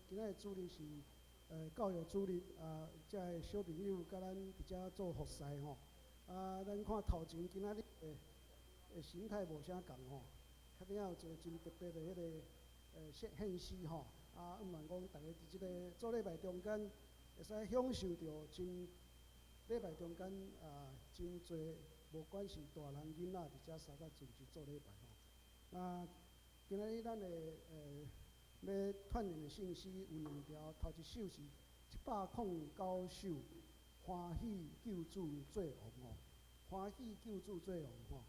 今仔日主日是教育主日啊，遮个小朋友佮咱佇遮做服侍吼。啊，咱看頭前今仔日的形態無啥仝吼，較頂有一個真特別的彼个獻詩吼。啊，毋願講逐家佇這个做禮拜中間會使享受著真禮拜中間啊，真濟，無管是大人囡仔佇遮相佮準時做禮拜吼。啊，今仔日咱的欲傳揚的聖詩有兩條，頭一首是109首，歡喜救主做王吼，歡喜救主做王吼。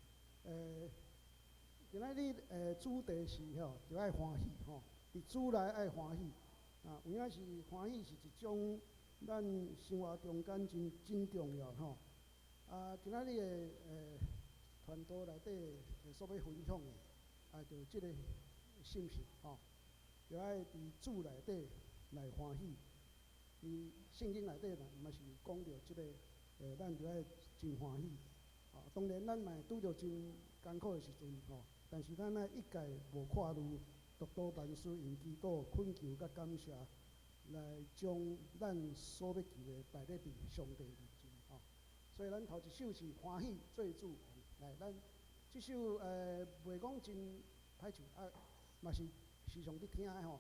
今仔日主題是吼，著愛歡喜吼，佇主內愛歡喜。啊，有影是歡喜是一種咱生活中間真真重要吼。啊，今仔日的傳道內底所欲分享的，啊，就這個信息吼，著愛佇主內底來歡喜。佇聖經內底嘛嘛是講著這個，咱著愛真歡喜。啊，當然咱嘛會拄著真艱苦的時陣吼，但是咱愛一概無掛慮，獨當萬事用祈禱、懇求佮感謝，來將咱所欲求的擺咧佇上帝面前吼。所以咱頭一首是歡喜做主王，來，咱這首袂講真歹唱啊，嘛是時常佇聽的吼。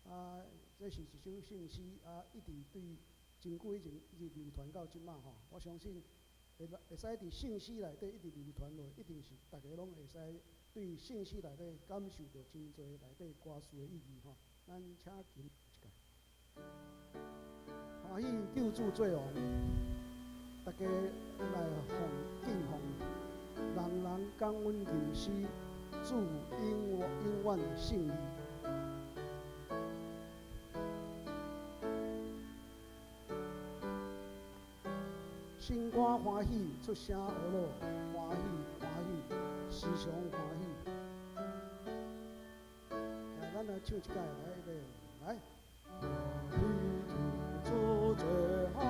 啊，這是一首聖詩啊，一直對真久以前一直流傳到這馬吼。我相信會使佇聖詩內底一直流傳落，一定是逐家攏會使對聖詩內底感受著真濟內底歌詞的意義吼。咱請琴一下。歡喜救主做王，逐家來奉敬奉，人人感恩吟詩，主永永遠勝利。心肝歡喜，出聲呵咾，歡喜歡喜，時常歡喜。來，咱來唱一擺，來，預備，來。歡喜救主做王，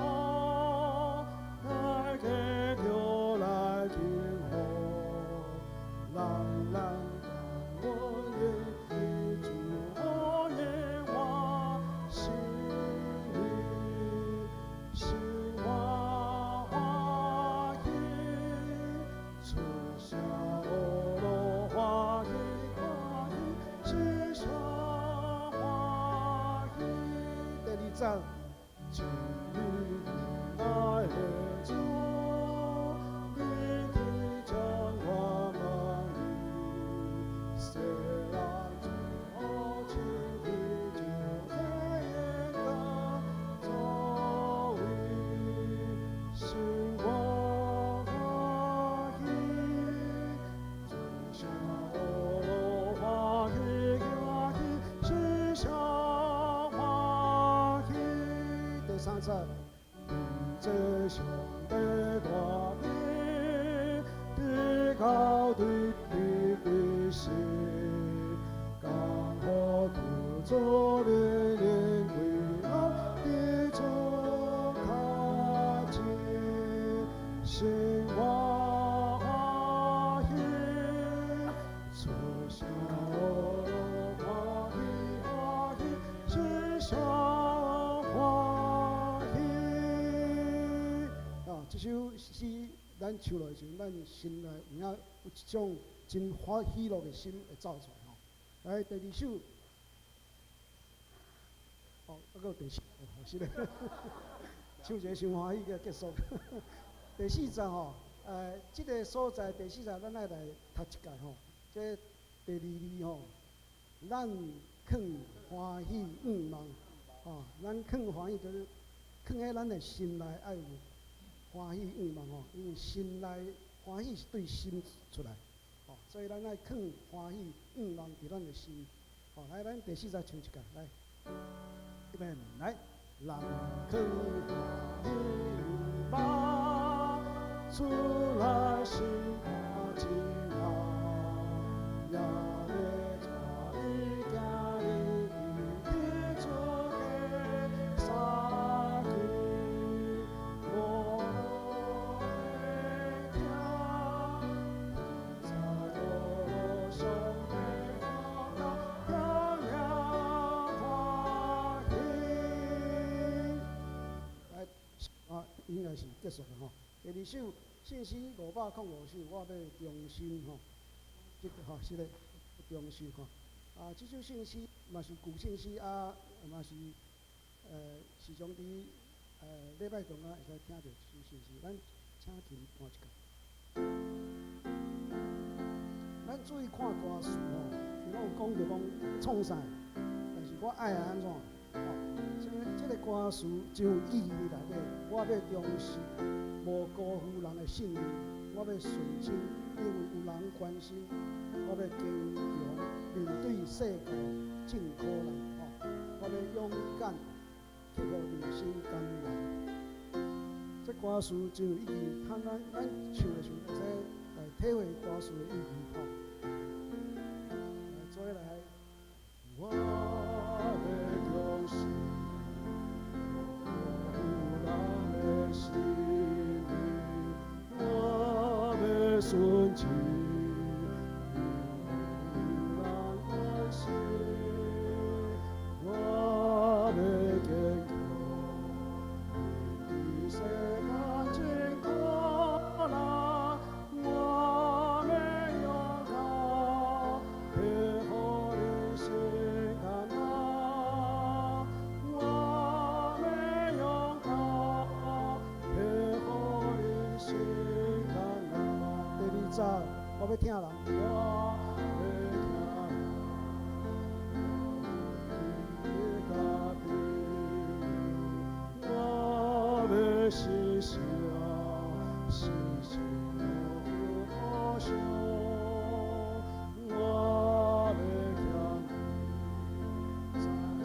大家著來慶賀，人人感恩吟詩主永遠勝利，心肝歡喜，出聲呵咾，歡喜歡喜，時常歡喜。第二節，請你愛的主，你去將我們世人做親就的作為，心肝歡喜，出聲呵咾，歡喜歡喜，時常歡喜。第三節，佇這上帝大能，至高對你歸時，降福救主靈歸榮，佇主跤前，心肝歡喜，出聲呵咾，歡喜歡喜，時常歡喜。啊，這首詩咱唱落的時陣，咱心內有影有一種真歡喜樂的心會走出來吼。來，第二首，哦，閣有第四，是咧，唱一个傷歡喜就結束。第四節吼，這个所在第四節，咱愛來讀一擺吼。這第二字吼，咱囥歡喜向望，吼，咱囥歡喜就是囥佇咱的心內愛有歡喜向望吼，因為心內歡喜是對心出來，吼，所以咱愛囥歡喜向望佇咱的心。吼，來，咱第四節唱一擺，來，預備，來，咱囥歡喜向望，主來時較近啊，也欲帶你行入去主家三開，無路的聽，在路上的歡聽歡喜。應該是結束了吼。第二首聖詩505首，我欲忠心吼，這個吼是咧忠心吼。啊，這首聖詩嘛是舊聖詩啊，嘛是時常佇禮拜中間會使聽著這首聖詩。咱請琴彈一下。咱注意看歌詞吼，伊攏有講著講創啥，但是我愛按怎吼？這個歌詞真有意義內底，我欲忠實，無辜負人的信任，我欲純真，因為有人關心，我欲堅強面對世界眾苦難吼，我欲勇敢克服人生艱難。這歌詞真有意義，通咱唱的時陣會使來體會歌詞的意義吼。來，做伙來。我欲忠實，無辜負人的信任，我欲純真，因為有人關心，我欲堅強，面對世間眾苦難，我欲勇敢，克服人生艱難，我欲勇敢，克服人生艱難。第二節，我欲疼人，我欲疼人，我欲我欲實現，實現夢想，我欲強，在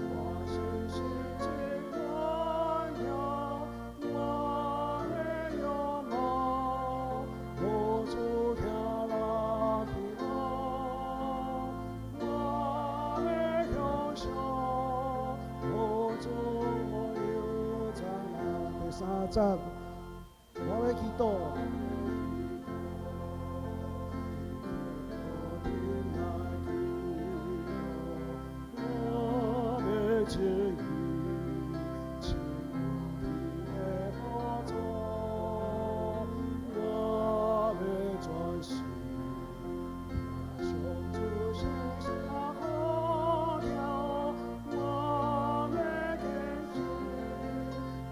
我信心真關鍵，我欲勇猛，無主疼人疲勞，我欲向上，予主有讚難。第三節，我欲祈禱。我欲情意，親天的寶座，我欲專心，聽上主聲聲呼叫，我欲堅持，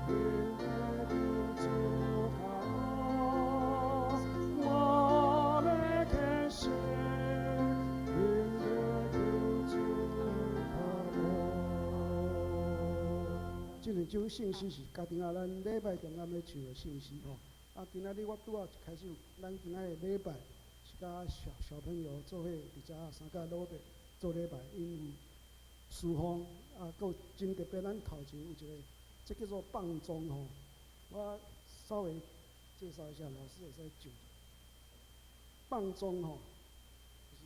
面對救主腳步，我欲堅持，面對救主腳步。這兩首聖詩是家己仔咱禮拜中間欲唱的聖詩吼。啊，今仔日我拄仔一開始，咱今仔日禮拜是佮小小朋友做伙佇遮三甲老伯做禮拜，𪜶有侍奉啊，閣有真特別，咱頭前有一個，這叫做放鐘吼。我稍微介紹一下，老師會使唱。放鐘吼，就是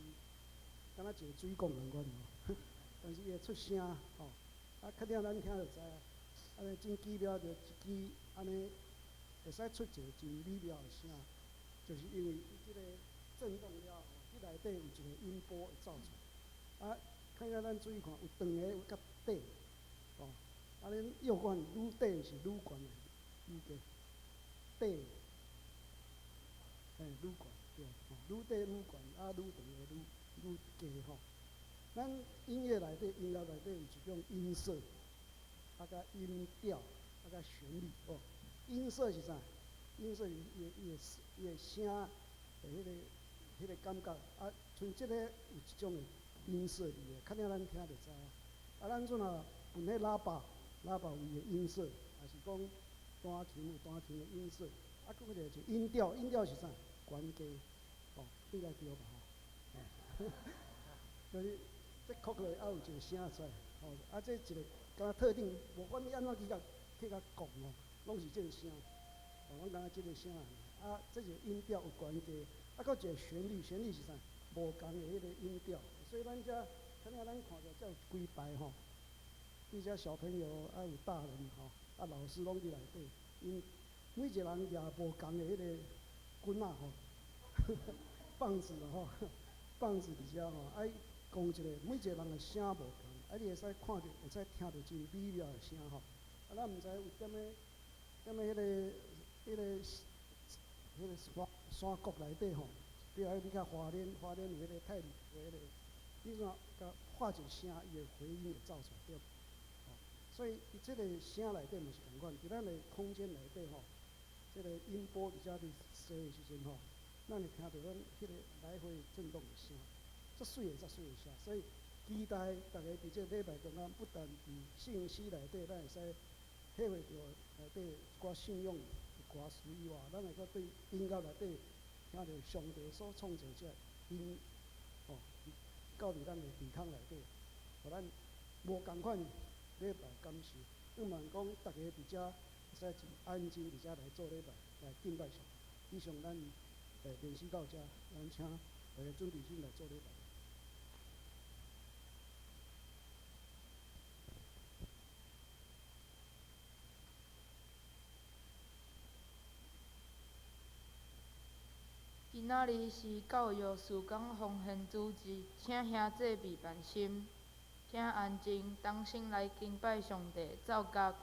敢若一個水管仝款吼，但是伊會出聲吼。啊，較了咱聽就知影，按呢真奇妙，就一支按呢會使出一個真美妙的聲，就是因為伊這個震動了後，彼內底有一個音波會走出來。啊，看下咱注意看，有長的有佮短，吼。啊，恁藥管愈短是愈懸的，愈低，短，嘿，愈懸對，吼，愈短愈懸，啊，愈長的愈愈低吼。咱音樂內底，音樂內底有一種音色，啊，佮音調，啊，佮旋律哦。音色是啥？音色是伊的聲的彼個感覺，啊，像這個有一種的音色佇咧，較了咱聽就知影。啊，咱陣若分彼喇叭，喇叭有伊的音色，也是講彈琴有彈琴的音色，啊，閣有一個就音調，音調是啥？懸低，哦，應該對吧？吼，就是這敲落愛有一個聲出來，吼，啊，這一個敢若特定，無管你按怎去共講吼，攏是這個聲，哦，阮感覺這個聲，啊，這是音調有懸低，啊，閣一個旋律，旋律是啥？無仝的彼個音調，所以咱遮，可能咱看著遮有幾排吼，佇遮小朋友啊有大人吼，啊老師攏佇內底，𪜶每一個人舉無仝的彼個棍仔吼，棒子吼，棒子佇遮吼，愛講一個，每一個人的聲無仝，啊你會使看著，會使聽著真美妙的聲吼。啊，咱毋知有踮咧踮咧彼个山山谷內底吼，比如你較花蓮，花蓮有彼个泰利湖彼个，你怎共發一個聲，伊會回音會走出來對。吼，所以伊這个聲內底嘛是仝款，佇咱的空間內底吼，這个音波佇遮佇踅的時陣吼，咱會聽著阮彼个來回震動的聲，足媠的足媠的聲，所以期待逐家佇這個禮拜中間，不但佇聖詩內底，咱會使體會著內底一寡信仰的歌詞以外，咱會閣對音樂內底聽著上帝所創造這音，吼，到佇咱的耳孔內底，予咱無仝款禮拜感受。向望講，逐家佇遮會使真安靜佇遮來做禮拜，來敬拜上帝。以上咱練習到遮，咱請大家準備進來做禮拜。今仔日是教育事工奉獻主日，請兄弟備辦心，請安靜，同心來敬拜上帝。奏樂。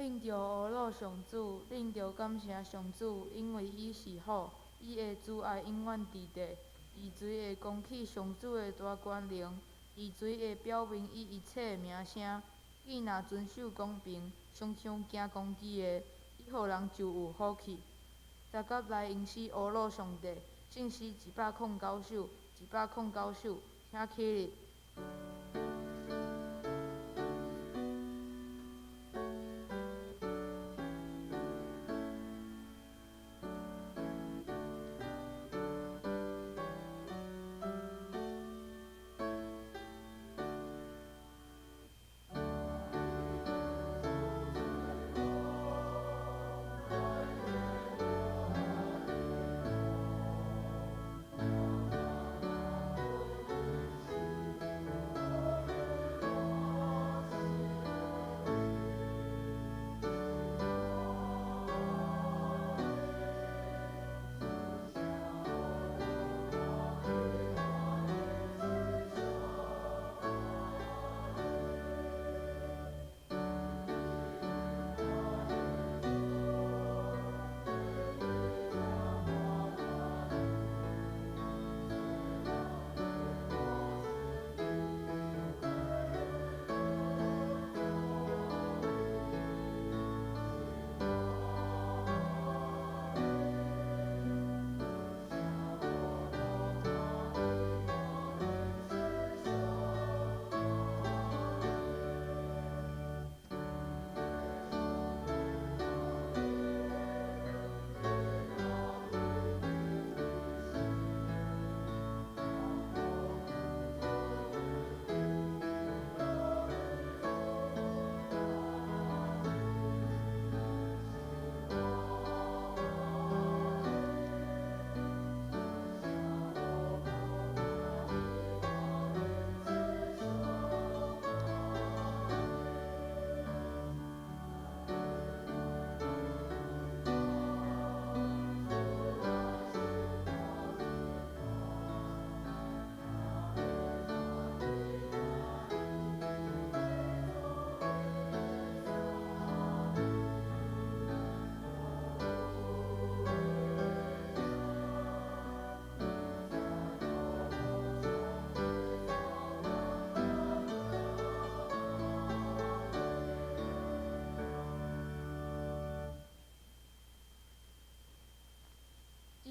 恁著呵咾上主，恁著感謝上主，因為伊是好，伊的慈愛永遠佇地。是誰會講起上主的大權能？是誰會表明伊一切的名聲？伊若遵守公平，常常行公義的，伊予人就有福氣。十甲來吟詩呵咾上帝，聖詩109首，109首，請起立。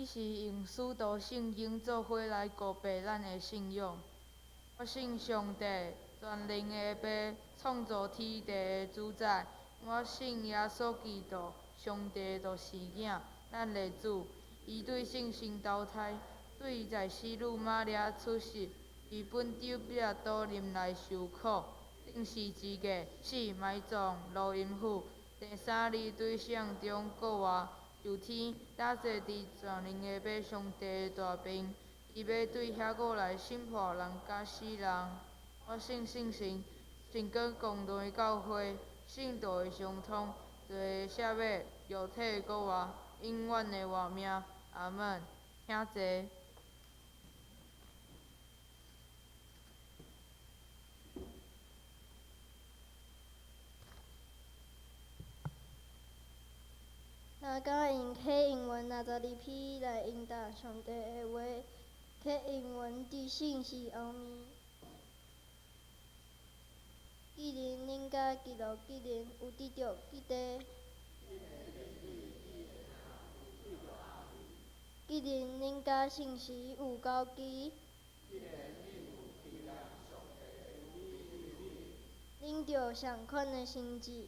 只是用使徒聖經做伙來告白咱的信仰。我信上帝，全能的父，創造天地的主宰。我信耶穌基督，上帝的獨生囝，咱的主。伊對聖神投胎，對在洗女瑪利亞出世，佇本丟彼拉多臨來受苦，釘十字架，死埋葬，落陰府。第三日對死人中復活，上天，搭坐佇全能的父上帝的大爿。伊欲對遐閣來審判人佮死人。我信聖神，聖經公義的教會，聖徒的相通，罪的赦免，肉體的復活，永遠的活命。阿門。請坐。若敢用啟應文62篇來應答上帝的話，啟應文佇信息後面。既然恁佮基督既然有得著這塊，既然恁佮聖神有交織，恁著仝款的心志。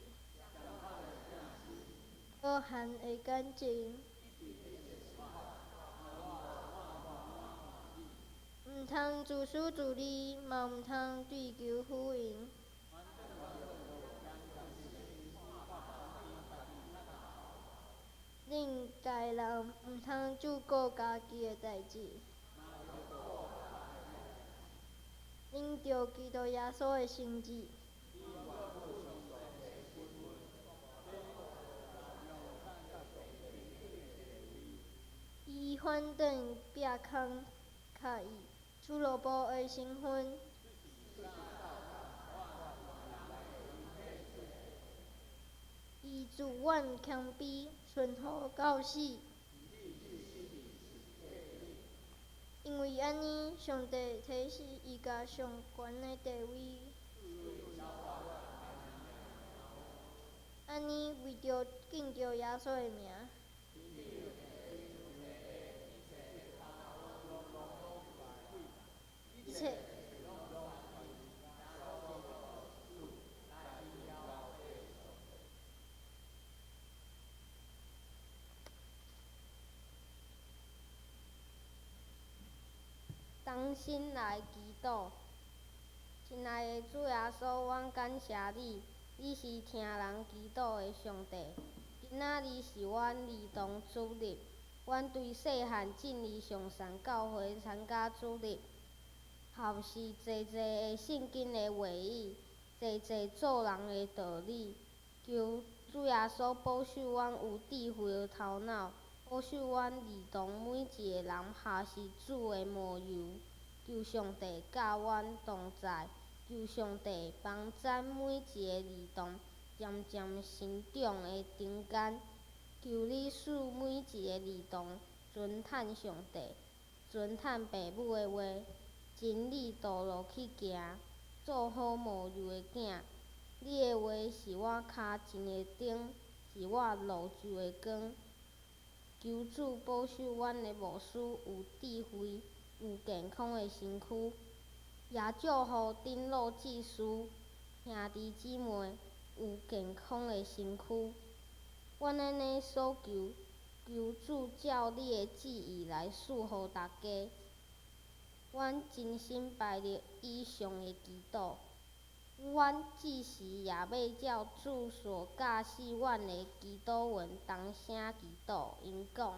和含的感情，毋通自私自利，嘛毋通追求虚榮。恁家人毋通只顧家己的代誌。恁著基督耶穌的心志。伊反轉壁空敲伊，俱樂部的身份。伊伊自阮謙卑，順服到死。因為按呢，上帝提升伊到上懸的地位。按呢，為著敬著耶穌的名。一切。同心來祈禱，親愛的主耶穌，阮感謝你，你是聽人祈禱的上帝。今仔日是阮兒童主日，阮對細漢進入上山教會參加主日，學習濟濟的聖經的話語，濟濟做人的道理。求主耶穌保守阮有智慧的頭腦，保守阮兒童每一个人學習主的模樣。求上帝佮阮同在，求上帝幫咱每一个兒童漸漸成長的中間。求你賜每一个兒童尊嘆上帝，尊嘆父母的話，真理道路去行，做好模樣的囝。你的話是我跤前的燈，是我路上的光。求主保守阮的牧師有智慧、有健康的身軀，也祝福長老執事兄弟姊妹有健康的身軀。阮按呢所求，求主照你的旨意來賜予大家。阮真心敗力以上的祈禱。阮這時也欲照主所教示阮的祈禱文同聲祈禱，𪜶講。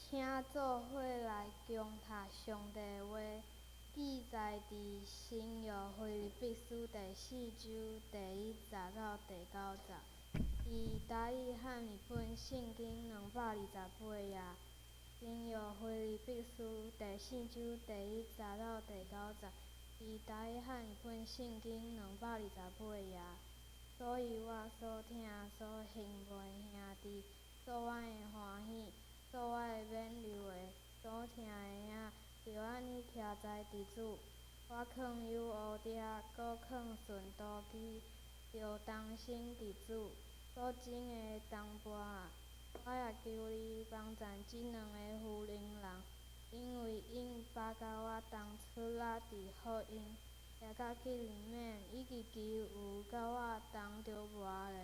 請做伙來恭讀上帝的話，記載佇新約腓立比書第四章第一節到第九節。佇台語漢譯本聖經228頁。新約腓立比書第四章第一節到第九節，佇台語漢譯本聖經228頁。所以我所疼所幸福的兄弟，做阮的歡喜，做我的勉勵的，所疼的兄，著按呢徛在佇主。我勸友烏狄亞，閣勸順都基，著同心佇主。所親的同伴啊，我也求你幫贊這兩个婦人人，因為𪜶捌佮我同出力佇福音，也佮克利免以及其餘佮我同著磨的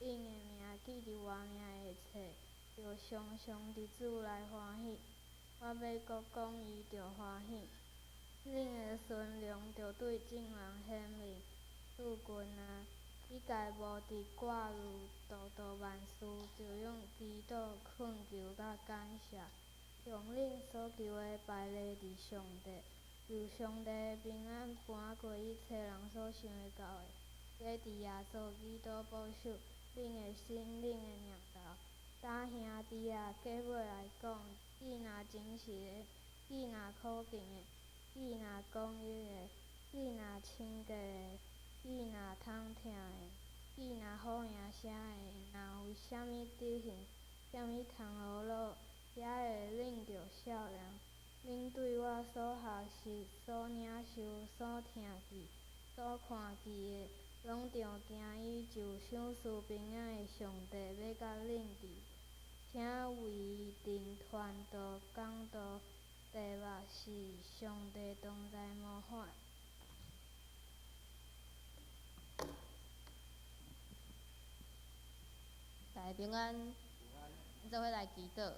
，𪜶的名記佇我名的冊，著常常佇主內歡喜。我欲閣講伊著歡喜。恁的尊榮著對眾人顯明。主君啊，你家無佇掛慮，獨獨萬事，著用祈禱、懇求佮感謝，將恁所求的排列佇上帝。求上帝的平安搬過一切人所想會到的，欲佇耶穌基督保守恁的心、恁的念頭。大兄弟啊，結尾來講，既若真實的，既若可敬的，既若公義的，既若清潔的，既若通疼的，既若好名聲的，若有啥物德行，啥物通學樂，也會領著少年。恁對我所學習、所領受、所聽見、所看見的，攏著行於就賞賜平安的上帝欲佮恁佇。請為伊訂傳道、講道，題目是上帝同在模範。大家平安，做伙來祈禱。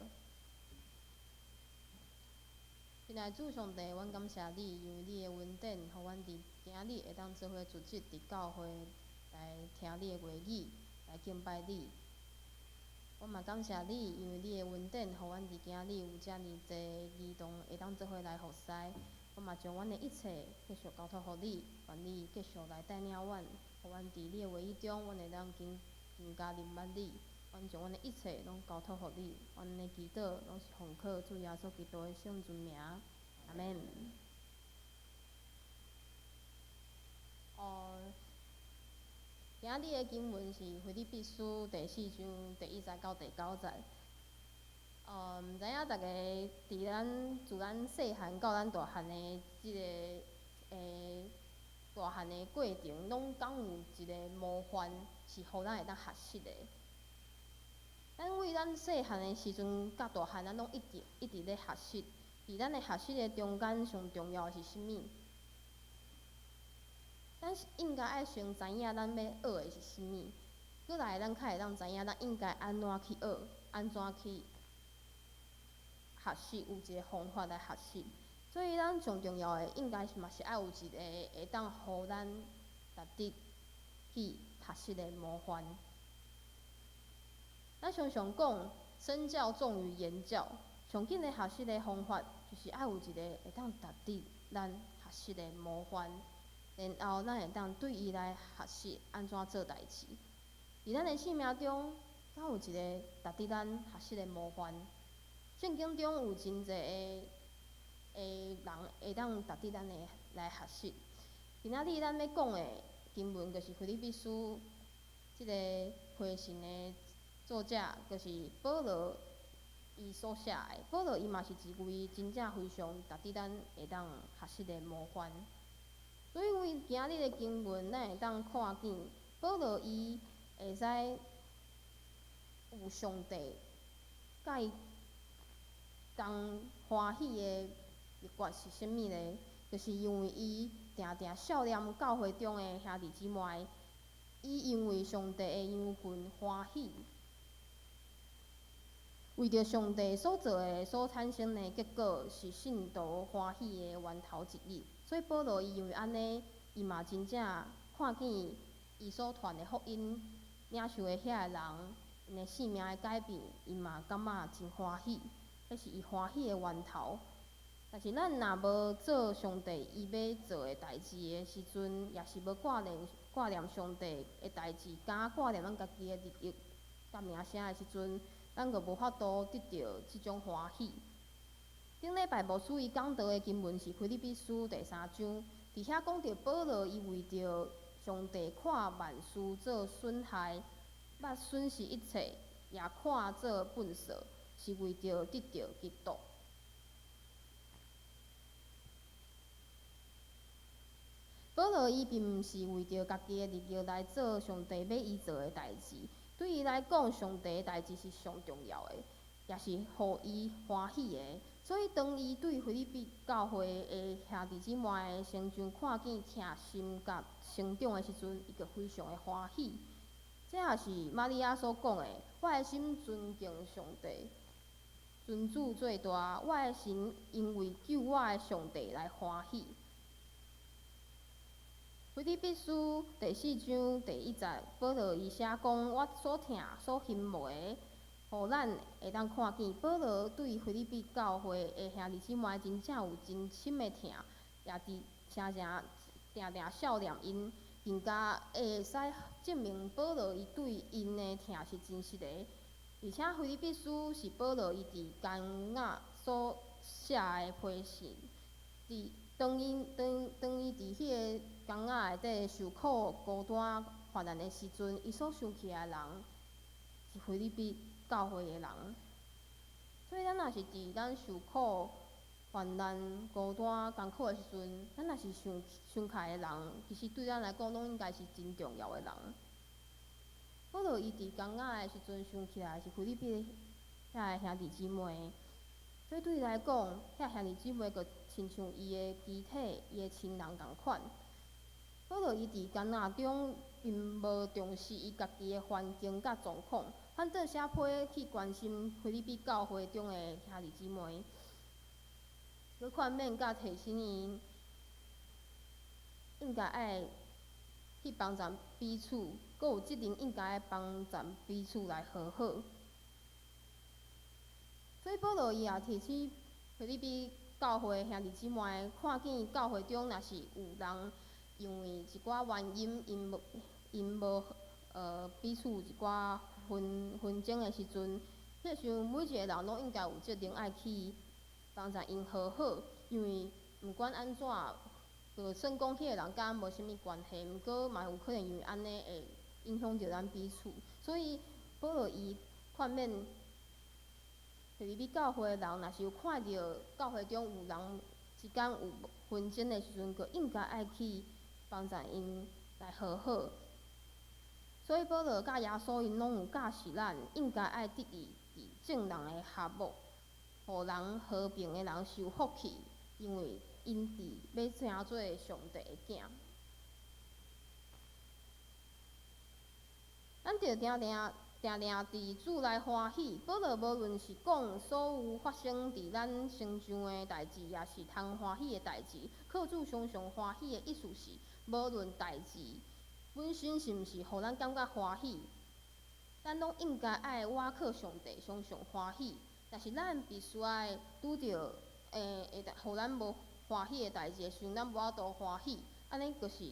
親愛主上帝，阮感謝你，因為你的恩典，予阮佇今日會當做伙聚集佇教會來聽你的話語，來敬拜你。阮嘛感謝你，因為你的恩典，予阮佇今日有遮爾濟兒童會當做伙來服侍。阮嘛將阮的一切繼續交託予你，願你繼續來帶領阮，予阮佇你的話語中，阮會當更更加認捌你。阮將阮的一切攏交託予你，阮的祈禱攏是奉靠主耶穌基督的聖尊名，阿們。哦，今日的經文是腓立比書第四章第一節到第九節。毋知影逐家佇咱自咱細漢到咱大漢的這个大漢的過程，攏敢有一个模範是予咱會當學習的？咱為咱細漢的時陣佮大漢，咱攏一直一直咧學習。佇咱的學習的中間，上重要的是啥物？咱是應該愛先知影咱欲學的是啥物，閣來咱較會當知影咱應該按怎去學，按怎去學習，有一個方法來學習。所以咱上重要的應該是嘛是愛有一個會當予咱值得去學習的模範。咱常常講身教重於言教，上緊的學習的方法就是愛有一個會當值得咱學習的模範，然後咱會當對伊來學習按怎做代誌。佇咱的生命中，敢有一個值得咱學習的模範？聖經中有真濟的的人會當值得咱的來學習。今仔日咱欲講的經文，就是腓立比書這個批信的作者，就是保羅伊所寫的。保羅伊嘛是一位真正非常值得咱會當學習的模範。所以為今日的經文，咱會當看見保羅伊會使有上帝佮伊同歡喜的秘訣是啥物呢？就是因為伊定定數念教會中的兄弟姊妹，伊因為上帝的羊群歡喜，為著上帝所做的所產生的結果是信徒歡喜的源頭之一。所以保羅伊因為按呢，伊嘛真正看見伊所傳的福音，領受的遐个人，𪜶的性命的改變，伊嘛感覺真歡喜。彼是伊歡喜的源頭。但是咱若無做上帝伊欲做的代誌的時陣，也是無掛念上帝的代誌，敢掛念咱家己的利益佮名聲的時陣，咱就無法度得著這種歡喜。頂禮拜牧師伊講道的經文是腓立比書第三章，佇遐講著保羅伊為著上帝看萬事做損害，捌損失一切，也看做糞掃，是為著得著基督。保羅伊並毋是為著家己的利益來做上帝欲伊做的代誌，對伊來講，上帝的代誌是上重要的，也是予伊歡喜的。所以，當伊對腓立比教會的兄弟姊妹的成就看見疼心佮成長的時陣，伊就非常的歡喜。這也是瑪利亞所講的：我的心尊敬上帝，尊主最大，我的神因為救我的上帝來歡喜。腓立比書第四章第一節，保羅伊寫講：我所疼、所欣慕的，予咱會當看見保羅對腓立比教會的兄弟姊妹真正有真深的疼，也佇誠誠定定孝念𪜶，更加會使證明保羅伊對𪜶的疼是真實的。而且腓立比書是保羅伊佇監獄所寫的批信，佇當伊佇彼个監獄內底受苦、孤單、患難的時陣，伊所想起來的人是腓立比教會的人。所以咱若是佇咱受苦、患難、孤單、艱苦的時陣，咱若是想想起來的人，其實對咱來講，攏應該是真重要的人。保羅伊佇監獄的時陣想起來是腓立比遐个兄弟姊妹，所以對伊來講，遐兄弟姊妹就親像伊的肢體、伊的親人仝款。保羅伊佇監獄中，並無重視伊家己的環境佮狀況，反倒寫批去關心腓立比教會中的兄弟姊妹，閣勸勉佮提醒𪜶，應該愛去幫贊彼此，閣有責任應該愛幫贊彼此來和好。所以保羅伊也提醒腓立比教會兄弟姊妹，看見教會中若是有人因為一寡原因，𪜶無彼此有一寡紛爭的時陣，彼時陣每一个人攏應該有責任愛去幫贊𪜶和好，因為毋管按怎，就算講彼个人佮咱無啥物關係，毋過嘛有可能因為按呢會影響著咱彼此。所以保羅伊勸勉腓立比教會的人，若是有看著教會中有人之間有紛爭的時陣，就應該愛去幫贊𪜶來和好。所以保羅佮耶穌𪜶攏有教示咱，應該愛得意佇眾人的和睦，予人和平的人受福氣，因為𪜶佇欲成做上帝的囝。咱著定定定定佇主內歡喜。保羅無論是講所有發生佇咱身上的代誌，抑是通歡喜的代誌，靠主常常歡喜的意思是，無論代誌本身是毋是予咱感覺歡喜，咱攏應該愛倚靠上帝，常常歡喜。但是咱必須愛拄著會予咱無歡喜的代誌的時陣，咱無法度歡喜。按呢就是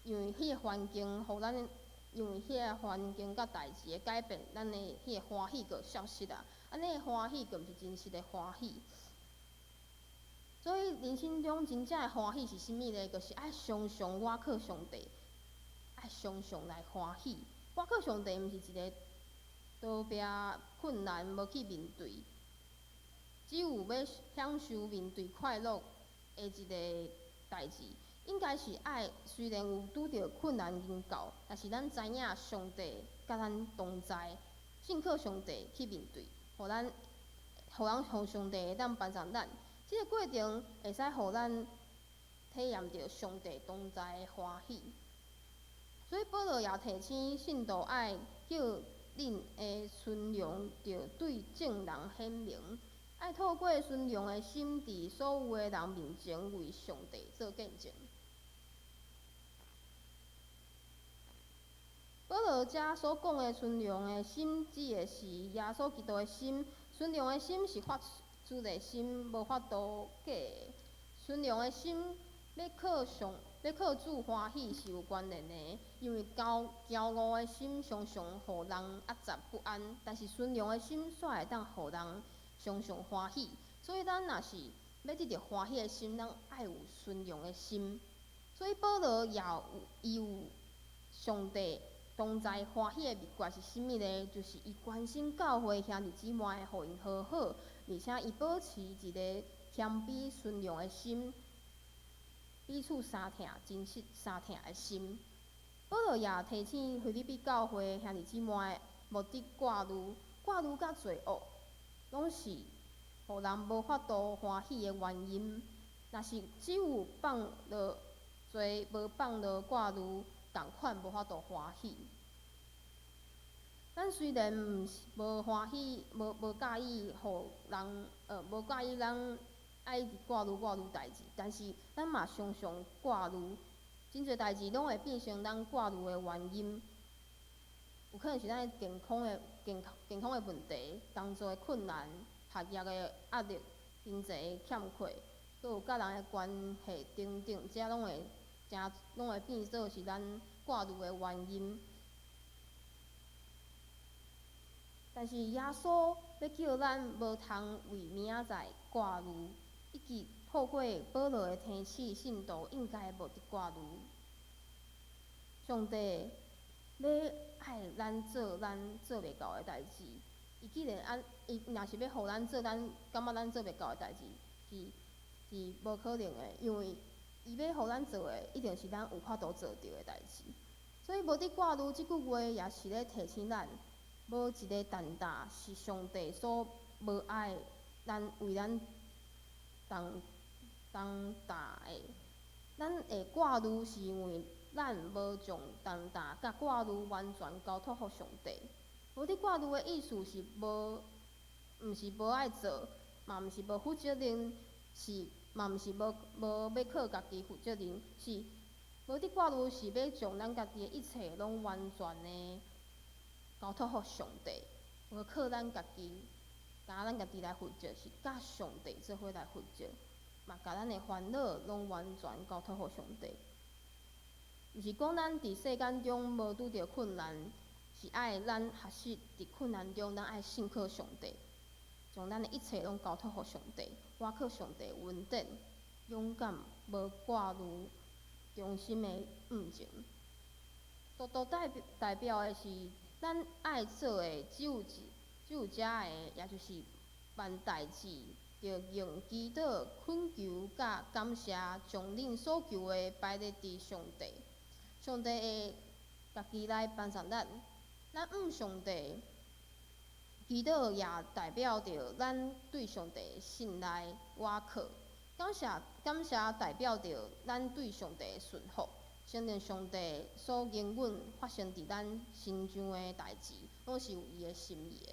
因為彼个環境予咱，因為彼个環境佮代誌的改變，咱的彼個歡喜就消失啊。按呢歡喜就毋是真實的歡喜。所以人生中真正的歡喜是啥物呢？就是愛常常倚靠上帝，愛常常來歡喜。倚靠上帝毋是一个逃避困難無去面對，只有欲享受面對快樂的一个代誌。應該是愛，雖然有拄著困難因到，但是咱知影上帝佮咱同在，信靠上帝去面對，予咱，予咱予上帝會當幫助咱。這个過程會使予咱體驗著上帝同在的歡喜。所以保羅也提醒信徒愛叫恁的尊榮著對眾人顯明，愛透過尊榮的心，佇所有的人面前為上帝做見證。保羅遮所講的尊榮的心，指的是耶穌基督的心。順從的心是發自內心，無法度假的。順從的心欲靠上，欲靠主歡喜是有關聯的，因為驕傲的心常常予人壓雜不安，但是順從的心煞會當予人常常歡喜。所以咱若是欲得著歡喜的心，咱愛有順從的心。所以保羅也有伊有上帝同在歡喜的秘訣是啥物呢？就是伊關心教會兄弟姊妹，予𪜶和好，而且伊保持一個謙卑順從的心，彼此相疼、珍惜相疼的心。保羅也提醒腓立比教會兄弟姊妹，無得掛慮，掛慮佮罪惡，攏是予人無法度歡喜的原因。若是只有放落罪，無放落掛慮，仝款無法度歡喜。咱雖然毋是無歡喜，無佮意予人，無佮意咱愛一直掛慮掛慮代誌，但是咱嘛常常掛慮，真濟代誌攏會變成咱掛慮的原因。有可能是咱的健康的問題、工作的困難、學業的壓力、經濟的欠缺，閣有佮人的關係等等，這攏會變做是咱掛慮的原因。但是耶穌欲叫咱無通為明仔載掛慮，以及透過保羅的提醒，信徒應該無得掛慮。上帝欲愛咱做咱做袂到的代誌，伊既然按，伊若是欲予咱做咱感覺咱做袂到的代誌，是無可能的，因為伊欲予咱做的，一定是咱有法度做著的代誌。所以無得掛慮這句話，也是咧提醒咱，無一个重擔是上帝所無愛咱為咱擔擔的。咱會掛慮，是因為咱無將重擔佮掛慮完全交託予上帝。無得掛慮的意思是無，毋是無愛做，嘛毋是無負責任，是嘛毋是無欲靠家己負責任，是無得掛慮是欲將咱家己的一切攏完全的交託予上帝，無靠咱家己，共咱家己來負責，是佮上帝做伙來負責，嘛共咱的煩惱攏完全交託予上帝。毋是講咱佇世間中無拄著困難，是愛咱學習佇困難中，咱愛信靠上帝，將咱的一切攏交託予上帝，倚靠上帝恩典，勇敢無掛慮，忠心的向前。速度代表的是咱愛做的只有這个，也就是萬代誌著用祈禱、懇求佮感謝，將恁所求的擺佇佇上帝。上帝會家己來幫助咱。咱向上帝祈禱，也代表著咱對上帝的信賴、倚靠。感謝代表著咱對上帝的順服，承認上帝所應允發生佇咱身上的代誌，攏是有伊的心意的。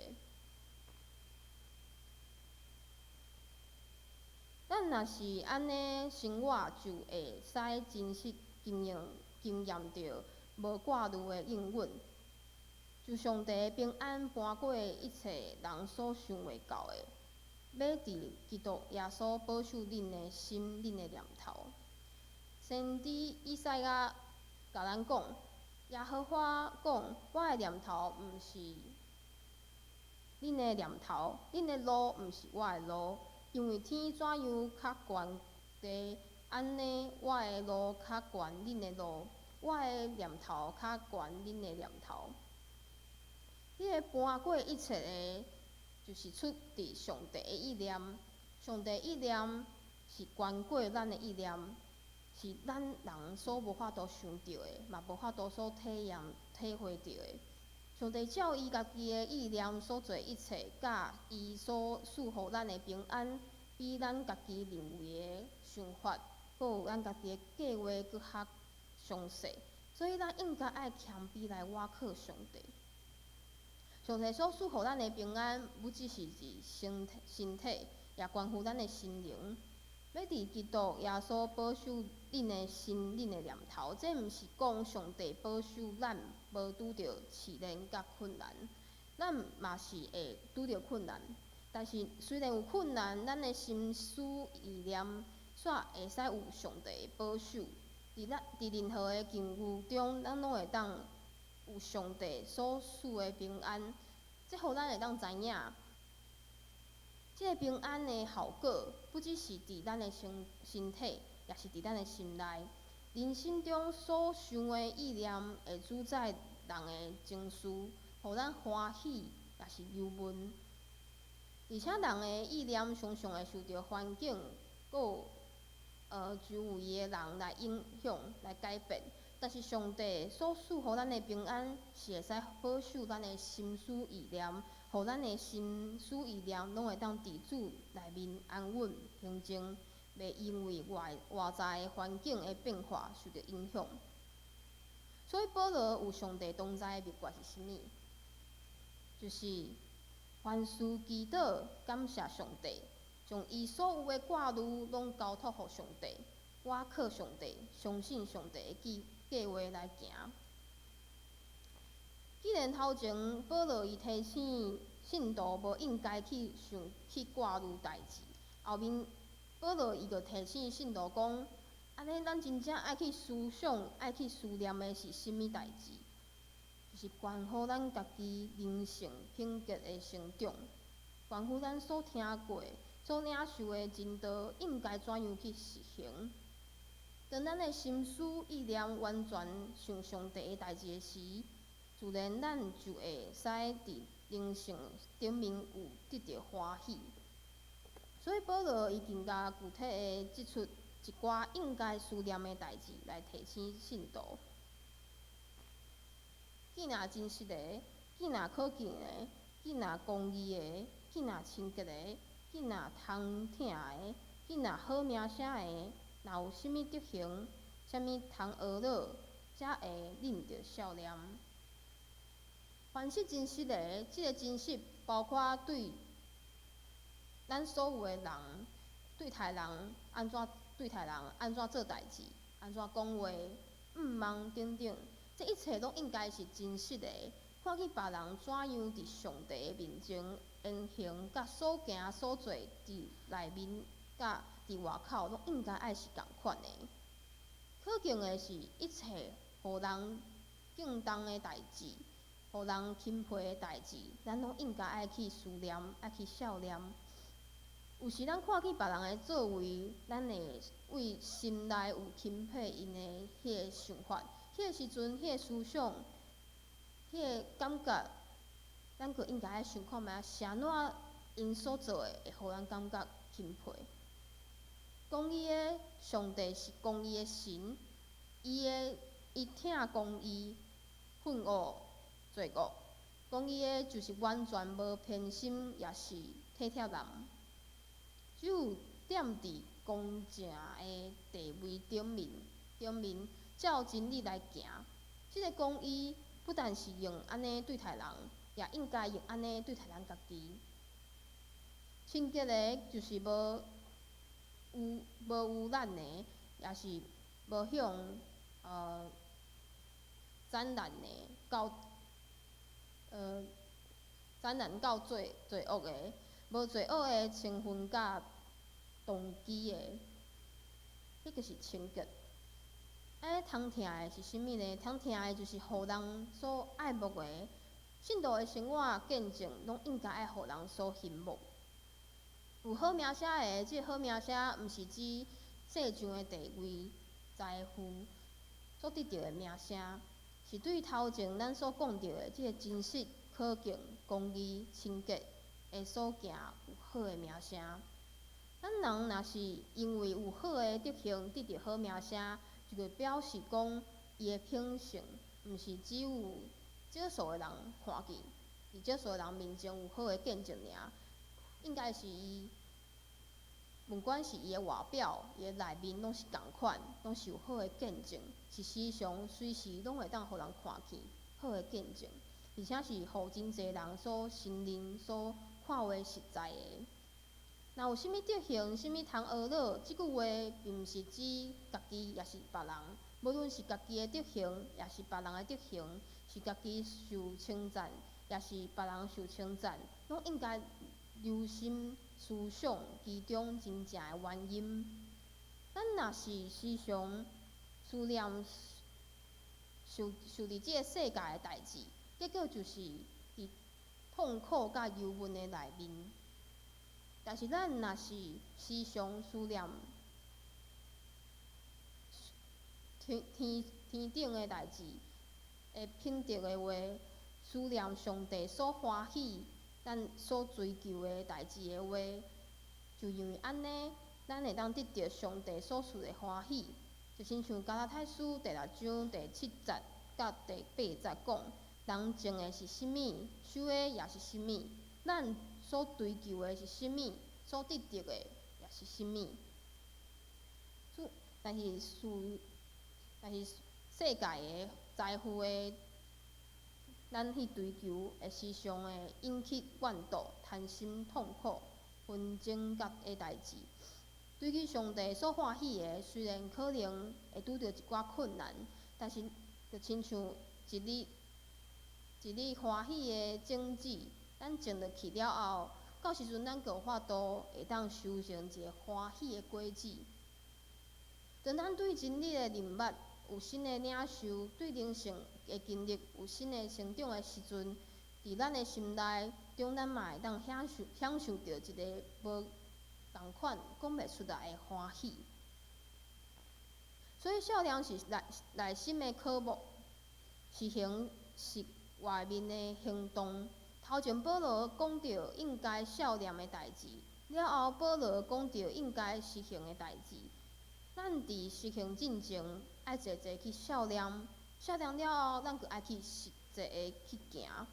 咱若是按呢生活，就會使真實經驗著無掛慮的應允，就上帝平安搬過一切人所想袂到的，欲佇基督耶穌保守恁的心、恁的念頭。先知以賽亞共咱講，耶和華講：我的念頭毋是恁的念頭，恁的路毋是我的路。因為天怎樣較懸地，按呢我的路較懸恁的路，我的念頭較懸恁的念頭。彼个搬過一切的，就是出佇上帝的意念。上帝意念是懸過咱的意念，是咱人所無法度想著的，嘛無法度所體驗、體會著的。上帝照伊家己的意念所做一切，佮伊所賜予咱的平安，比咱家己認為的想法，閣有咱家己的計劃閣較詳細。所以咱應該愛謙卑來倚靠上帝。上帝所賜予咱的平安，不只是佇身體，也關乎咱的心靈。欲佇基督耶穌保守恁的心、恁的念頭，這毋是講上帝保守咱無拄著試煉佮困難，咱嘛是會拄著困難。但但是雖然有困難，咱的心思意念煞會使有上帝的保守。佇咱佇任何的境遇中，咱攏會當有上帝所賜的平安。這予咱會當知影，這個平安的效果，不只是佇咱的身體，也是佇咱的心內。人生中所想的意念，會主宰人的情緒，予咱歡喜，抑是憂悶。而且人的意念常常會受著環境，閣有周圍的人來影響、來改變。但是上帝所賜予咱的平安，是會使保守咱的心思意念，予咱的心思意念攏會當佇主內面安穩平靜，袂因為外在的環境的變化受著影響。所以保羅有上帝同在的秘訣是啥物？就是凡事祈禱，感謝上帝，將伊所有的掛慮攏交託予上帝，倚靠上帝，相信上帝的計劃來行。既然頭前保羅伊提醒信徒無應該去想去掛慮代誌，後面保羅伊閣提醒信徒講：按呢，咱真正愛去思想、愛去思念的是啥物代誌？就是關乎咱家己靈性品格的成長，關乎咱所聽過、所領受的真道，應該怎樣去實行？當咱的心思意念完全想上帝的代誌時，自然咱就會使佇靈性頂面有得著歡喜。所以保羅伊更加具體的指出一寡應該思念的代誌來提醒信徒。既若真實的，既若可敬的，既若公義的，既若清潔的，既若通疼的，既若好名聲的，若有啥物德行，啥物通學樂，才會忍著數念。凡是真實的，這个真實包括對咱所有的人對待人，按怎對待人，按怎做代誌，按怎講話，毋茫等等，這一切攏應該是真實的。看見別人怎樣佇上帝的面前言行，佮所行所做，佇內面佮佇外口，攏應該愛是仝款的。可敬的是一切予人敬重的代誌，予人欽佩的代誌，咱攏應該愛去思念，愛去數念。有時咱看見別人的作為，咱會為心內有欽佩𪜶的彼个想法，彼个時陣，彼个思想，彼个感覺，咱閣應該愛想看覓，是按怎𪜶所做的會予咱感覺欽佩。公義的上帝是公義的神，伊疼公義，恨惡罪惡。公義的就是完全無偏心，也是體貼人。只有踮佇公正的地位頂面，照真理來行。這个公義不但是用按呢對待人，也應該用按呢對待咱家己。清潔的，就是無污染的，也是無向沾染到罪惡的，無罪惡的成分佮動機的，彼個是清潔。按呢通疼的是啥物呢？通疼的就是予人所愛慕的。信徒的生活見證，攏應該愛予人所欣慕。有好名聲的，這个好名聲，毋是指世上的地位、財富所得著的名聲，是對頭前咱所講著的這个真實、可敬、公義、清潔的所行有好的名聲。咱人若是因為有好的德行得著好名聲，就會表示講伊的品性，毋是只有少數的人看見，佇少數的人面前有好的見證爾，應該是伊，毋管是伊的外表、伊的內面，攏是仝款，攏是有好的見證，是時常隨時攏會當予人看見好的見證，而且是予真濟人所承認、所看為實在的。若有啥物德行、啥物通學樂，這句話並毋是指家己，抑是別人。無論是家己的德行，抑是別人的德行，是家己受稱讚，抑是別人受稱讚，攏應該留心思想其中真正的原因。咱若是時常思念受佇這个世界的代誌，結果就是佇痛苦佮憂悶的內面。但是咱若是時常思念天頂的代誌的品德的話，思念上帝所歡喜、咱所追求的代誌的話，就因為按呢，咱會當得著上帝所賜的歡喜。就親像加拉太書第六章第七節佮第八節講，人種的是啥物，收的也是啥物。咱所追求的是啥物，所得著的也是啥物。但是世界的財富的，咱去追求，會時常會引起怨妒、貪心、痛苦、紛爭佮的代誌。追求上帝所歡喜的，雖然可能會拄著一寡困難，但是就親像一粒一粒歡喜的種子，咱種落去了後，到時陣咱閣有法度會當收成一个歡喜的果子。當咱對真理的認捌有新的領受，對靈性的經歷有新的成長的時陣，佇咱的心內中，咱嘛會當享受著一个無仝款講袂出來的歡喜。所以少年是內心的渴慕，實行是外面的行動。頭前保羅講著應該少年的代誌，了後保羅講著應該實行的代誌。咱佇實行進前，愛濟濟去少年，少年了後，咱閣愛去實際的去行。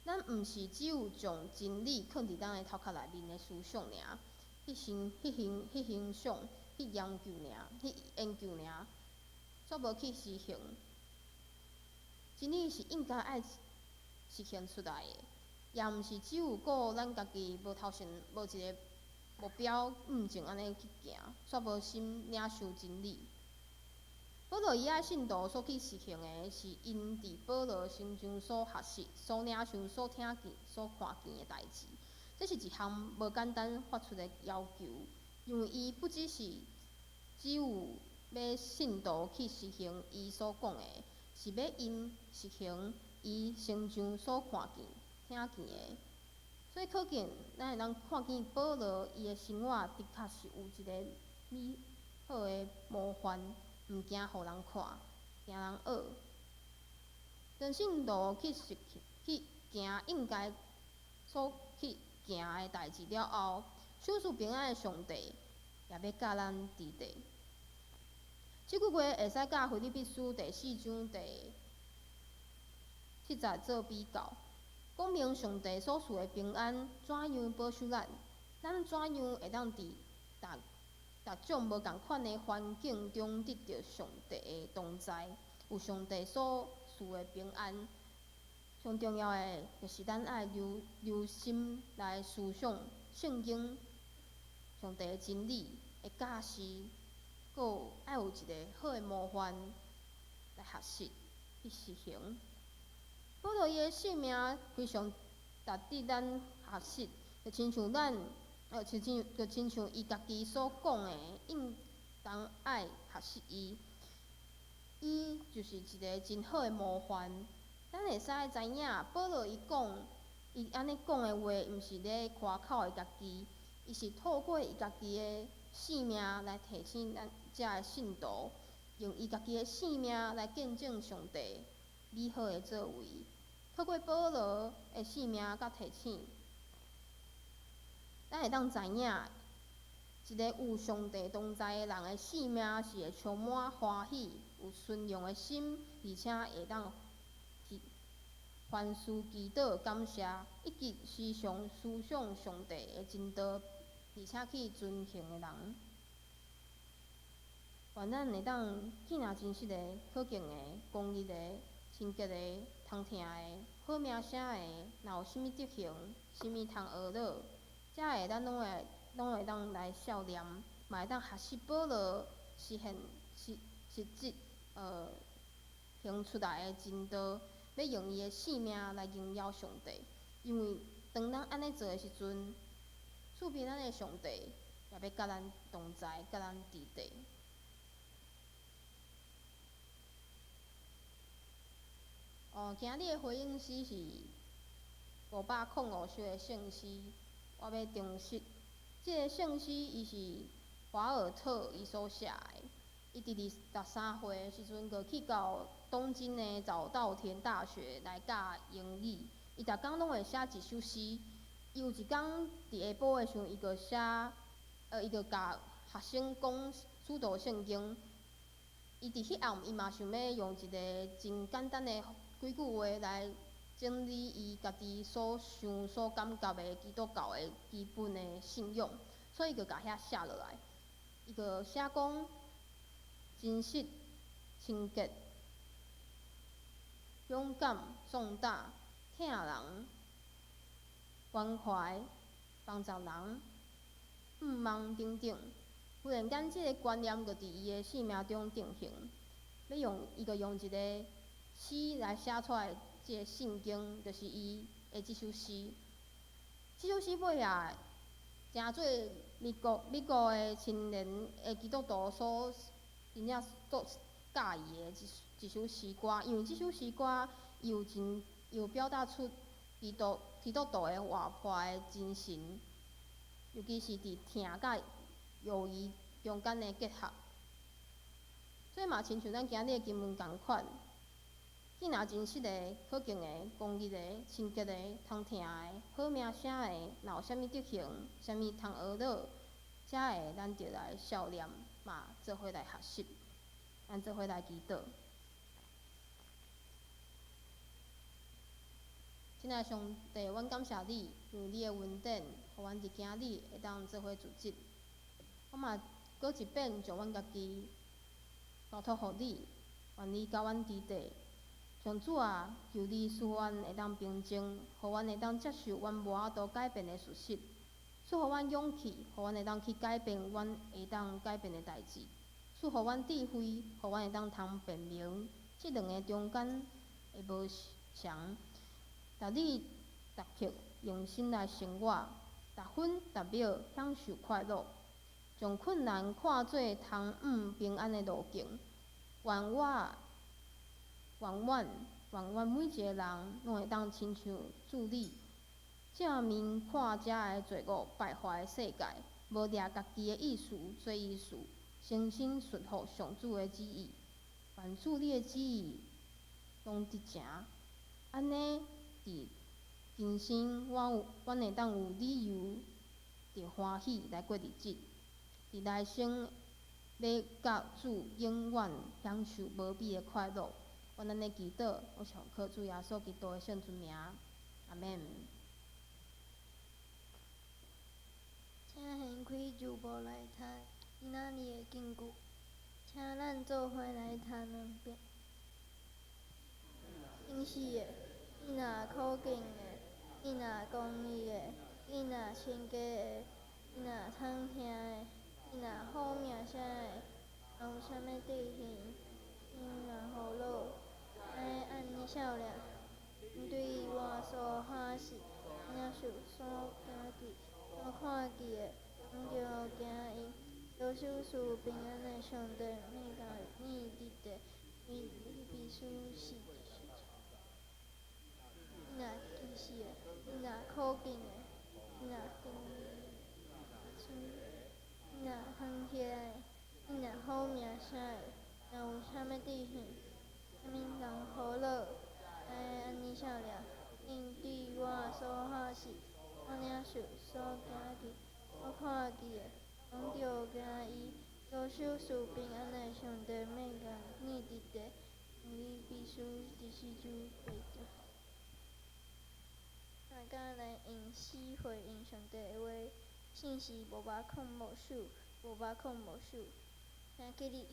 咱毋是只有將真理囥佇咱的頭殼內面的思想爾，去欣賞、去研究爾、去研究爾，煞無去實行。真理是應該愛實行出來的，也毋是只有顧咱家己無頭前無一个目標，向前按呢去行，煞無心領受真理。保羅伊愛信徒所去實行的，是𪜶佇保羅身上所學習、所領受、所聽見、所看見的代誌。這是一項無簡單發出的要求，因為伊不只是只有欲信徒去實行伊所講的，是欲𪜶實行伊身上所看見、聽見的。所以可見，咱會當看見保羅伊的生活的確是有一个美好的模範，毋驚予人看，驚人學。當信徒去實去行應該所去行的代誌了後，賞賜平安的上帝也欲佮咱佇咧。這句話會使佮腓立比書第四章第七節做比較，講明上帝所賜的平安怎樣保守咱，咱怎樣會當佇逐種無仝款的環境中得著上帝的同在，有上帝所賜的平安。上重要的就是咱愛留心來思想聖經上帝的真理的教示，閣有愛有一个好的模範來學習去實行。保羅伊的性命非常值得咱學習，就親像伊家己所講的，應當愛學習伊。伊就是一个真好的模範。咱會使知影，保羅伊講，伊按呢講的話，毋是咧誇口伊家己，伊是透過伊家己的性命來提醒咱遮的信徒，用伊家己的性命來見證上帝美好的作為。透過保羅的性命佮提醒，咱會當知影，一个有上帝同在的人的性命是會充滿歡喜、有順從的心，而且會當凡事祈禱感謝，以及時常思想上帝的真道，而且去遵行的人。願咱會當見若真實的、可敬的、公義的、清潔的、通疼的、好名聲的，若有啥物德行，啥物通學樂，這个咱攏會當來數念，嘛會當學習保羅實現實質行出來的真道，欲用伊的性命來榮耀上帝。因為當咱按呢做的時陣，賜平安的上帝也欲佮咱同在，佮咱佇地。哦，今日的回應詩是505首的聖詩，我欲重釋。這个聖詩伊是華爾特伊所寫的。伊佇26、3歲的時陣，就去到東京的早稻田大學來教英語。伊逐工攏會寫一首詩。伊有一工佇下晡的時陣，伊就寫，伊就共學生講使徒聖經。伊佇彼暗，伊嘛想欲用一个真簡單的幾句話來整理伊家己所想、所感覺的基督教的基本的信仰，所以伊就共遐寫落來。伊就寫講真實、清潔、勇敢、壯膽、疼人、關懷、幫助人、向望等等。忽然間，這个觀念就佇伊的生命中定型。欲用伊就用一个詩來寫出來，這个聖經就是伊的這首詩。這首詩尾仔，成做美國的青年的基督徒所真正足喜歡的一首詩歌，因為這首詩歌伊有真有表達出基督徒的活潑的精神，尤其是佇疼佮友誼中間的結合。所以嘛，親像咱今日的經文仝款，見若真實的、可敬的、公義的、清潔的、通疼的、好名聲的，若有啥物德行、啥物通學樂，遮个咱著來效念，嘛做伙來學習，咱做伙來祈禱。親愛的上帝，阮感謝你，因為你的恩典，予阮佇今日會當做伙聚集。我嘛閣一遍將阮家己交託予你，願你佮阮佇地。上主啊，求你賜予阮會當平靜，予阮會當接受阮無法度改變的事實，賜予阮勇氣，予阮會當去改變阮會當改變的代誌，賜予阮智慧，予阮會當通辨明這兩个中間的無仝。逐日逐刻用心來生活，逐分逐秒享受快樂，將困難看做通往平安的路徑。願我、願阮、願阮每一个人攏會當親像主你，正面看遮个罪惡敗壞的世界，無掠家己的意思做意思，誠心順服上主的旨意。願主你的旨意攏得成，按呢佇今生，阮會當有理由著歡喜來過日子，佇來生欲佮主永遠享受無比的快樂。阮按呢祈禱，攏是奉靠主耶穌基督的聖尊名，阿們。請掀開舊簿來讀今仔日的金句，請咱做伙來讀兩遍。真實的，伊若可敬的，伊若公義的，伊若清潔的，伊若通疼的，伊若好名聲的，若有啥物德行，伊若好樂，愛按呢數量，對我所喊是，領受所行見、所看見的，攏著行伊，保守賜平安的上帝，欲佮你佇地，腓立比書四。伊若真實的，伊若可敬的，伊若公義的，伊若通疼的，伊若好名聲的，若有啥物德行，啥物人好樂，愛按呢數量，恁對我所喊是，所領受、所行見、所看見的，攏著行伊，保守賜平安的上帝，欲佮你佇地，腓立比書第四章八節。大家來用詩回應上帝的話，信是505首，505首，請起立。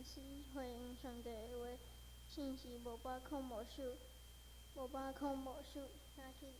是回应上帝的话，信是无百空无守，无百空无守，请起立。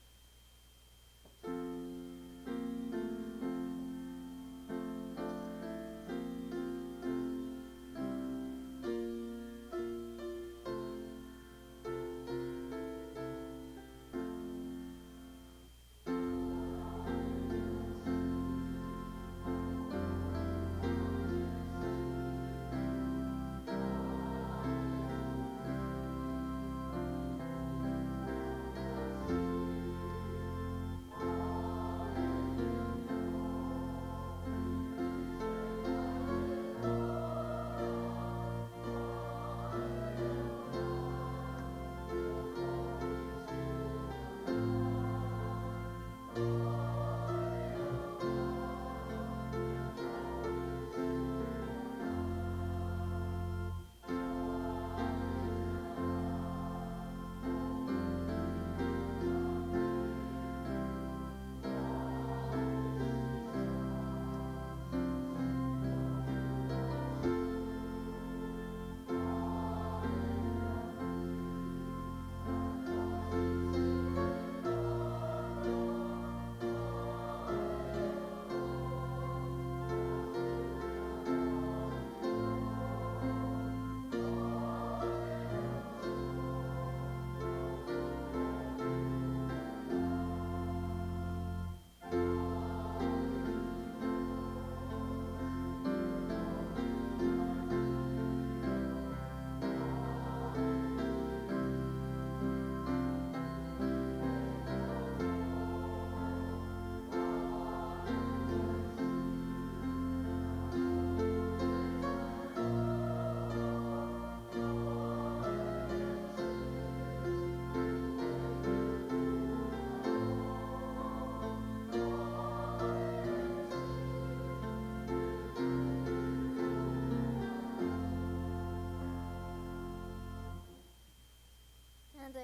请坐。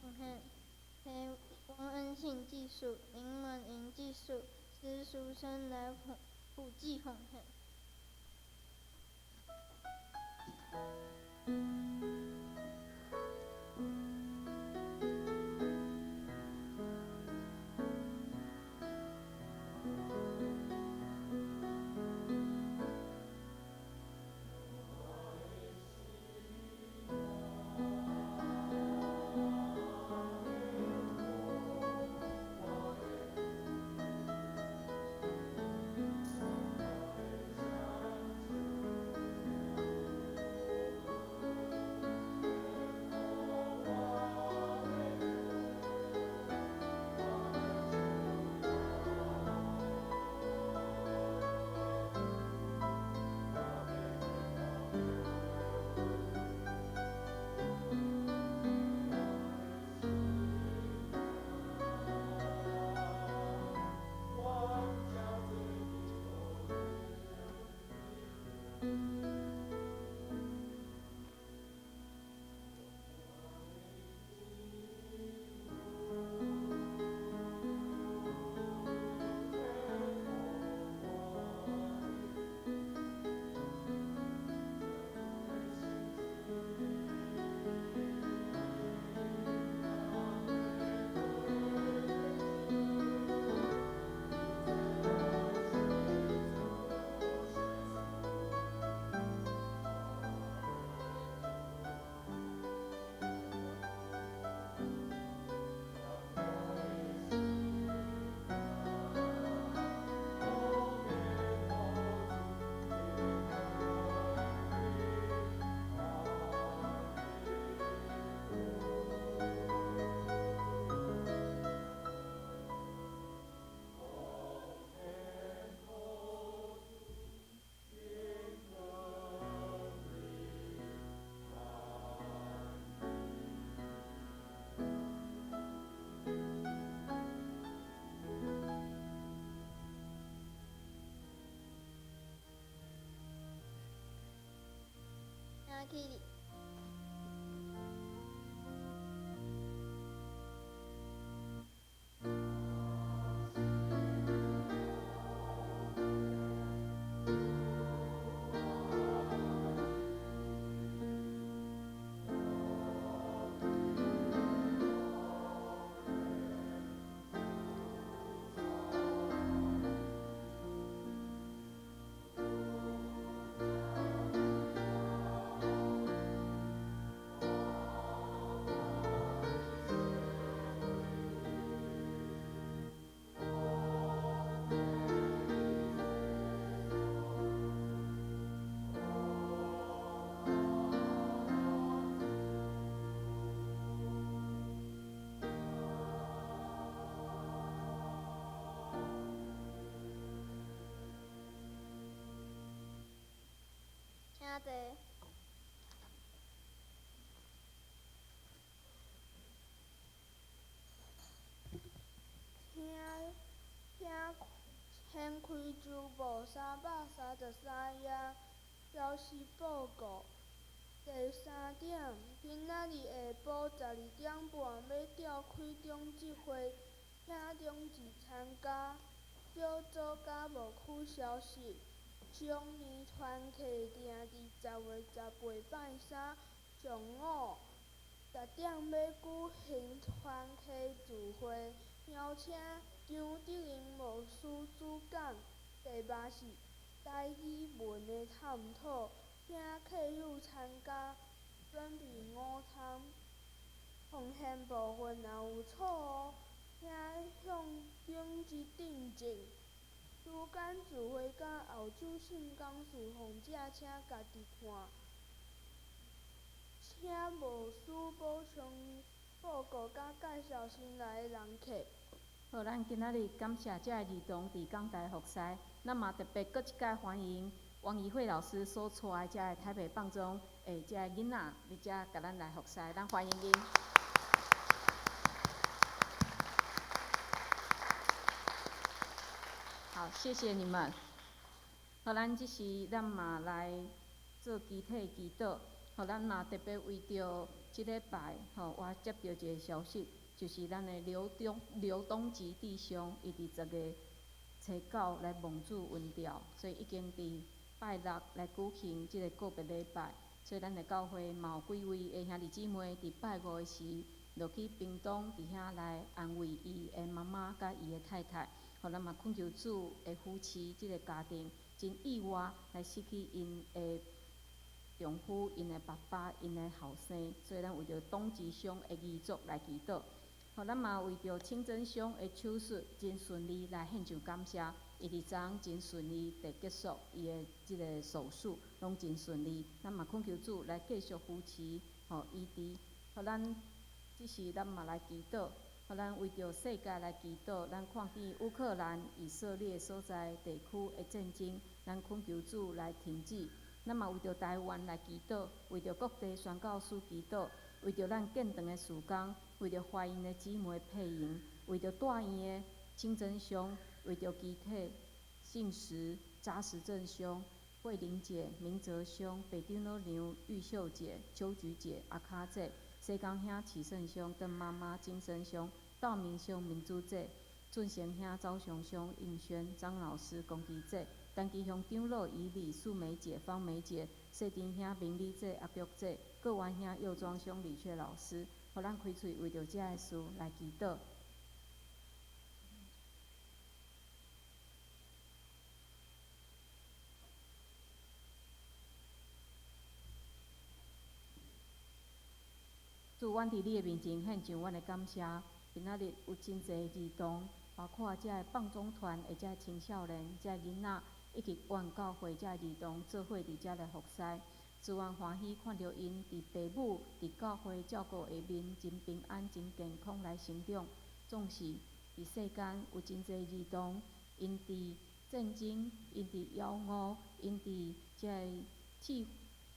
奉献，提王恩信执事、林满莹执事、施淑生来辅祭奉献。请起立。掀开周报333页，消息报告。第三点，今仔日下晡12点半欲召开长执会，请长执参加。小组佮牧区消息，松年团契定伫10月18拜三上午10点欲举行团契聚会，邀请张德荣牧师主讲，题目是台语文的探讨，请客友参加，准备午餐。奉献部分若有错误，请向长执订正。时间聚会佮后周圣工事奉者，请家己看。请牧师补充报告佮介绍新来的人客。好，咱今仔日感谢遮个儿童伫讲台服侍，咱嘛特别阁一摆欢迎王怡慧老师所带的遮个台北放中的遮个囡仔，伫遮共咱来服侍，咱欢迎𪜶。好，谢谢你们。好，咱这时咱嘛来做集体祈祷。好，咱嘛特别为著这礼拜，吼，我接著一个消息，就是咱的刘东吉弟兄，伊伫10月初9来梦主恩召，所以已经伫拜六来举行这个告别礼拜。所以咱的教会嘛有几位的兄弟姊妹伫拜五的时，落去屏东伫遐来安慰伊的妈妈佮伊的太太。予咱嘛恳求主会扶持这个家庭，真意外来失去𪜶的丈夫、𪜶的爸爸、𪜶的后生，所以咱为著董吉兄的遗族来祈祷。予咱嘛为著清真兄的手术真顺利来献上感谢，伊伫昨昏真顺利地结束伊的这个手术，拢真顺利。咱嘛恳求主来继续扶持，予医治。予咱这时咱嘛来祈祷。予咱为著世界来祈祷，咱看见乌克兰、以色列所在地区的战争，咱恳求主来停止。咱嘛为著台湾来祈祷，为著各地宣教师祈祷，为著咱建堂的事工，为著怀孕的姊妹佩莹，为著住院的清真兄，为著肢体信实扎实正兄、慧玲姐、明哲兄、北长老娘玉秀姐、秋菊姐、阿卡姐、西江兄启胜兄、邓妈妈金生兄、道明兄、明珠姐、俊贤兄、昭雄兄、应轩、张老师、龚吉姐、陈其雄长老、以礼、素梅姐、芳梅姐、细丁兄、明丽姐、阿玉姐、郭元兄、右庄兄、李雀老师，予咱开喙为著遮个事来祈祷。主，阮伫你的面前献上阮的感谢。今仔日有真济儿童，包括遮个放纵团的遮个青少年、遮个囡仔，以及阮教会遮个儿童做伙伫遮来服侍。主，阮欢喜看著𪜶伫父母、伫教会照顾下面，真平安、真健康来成长。总是伫世间有真济儿童，𪜶伫战争、𪜶伫枵饿、𪜶伫遮个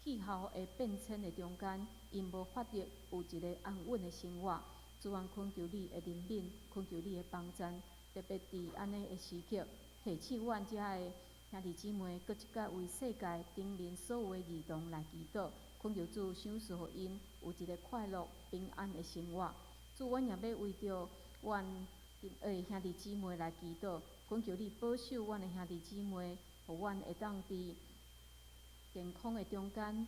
气候的变迁的中间，𪜶无法度有一个安稳的生活。主，阮恳求你的怜悯，恳求你的帮助，特别伫按呢的时刻，提醒阮遮的兄弟姊妹，阁一摆为世界顶面所有的儿童来祈祷，恳求主赏赐予𪜶有一个快乐平安的生活。主，阮也欲为著阮的兄弟姊妹来祈祷，恳求你保守阮的兄弟姊妹，予阮会当伫健康的中间，